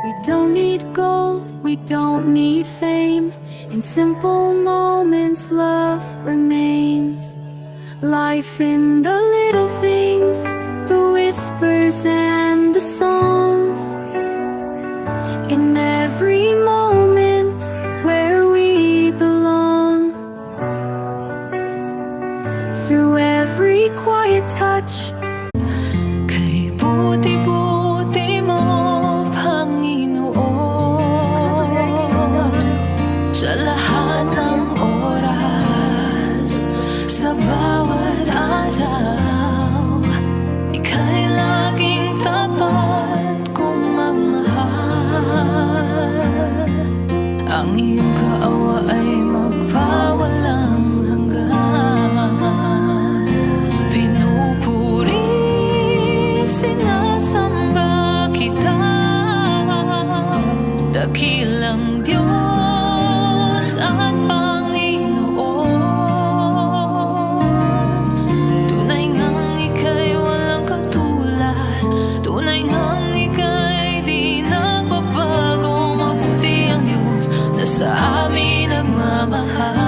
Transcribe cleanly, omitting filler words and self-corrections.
We don't need gold, we don't need fame. In simple moments, love remains. Life in the little things, the whispers and the songs. In every moment where we belong. Through every quiet touch, Kay buti-buti mo, Panginoon. Sa lahat ng oras, sa bawat araw, ika'y laging tapat kung magmahal. Ang iyong kaawa ay magpawalang hanggan. Pinupuri, sinasamba kita, dakilang Diyos at Panginoon. Tunay ngang ika'y walang katulad. Tunay ngang ika'y di nagbabago. Mabuti ang Diyos na sa amin nagmamahal.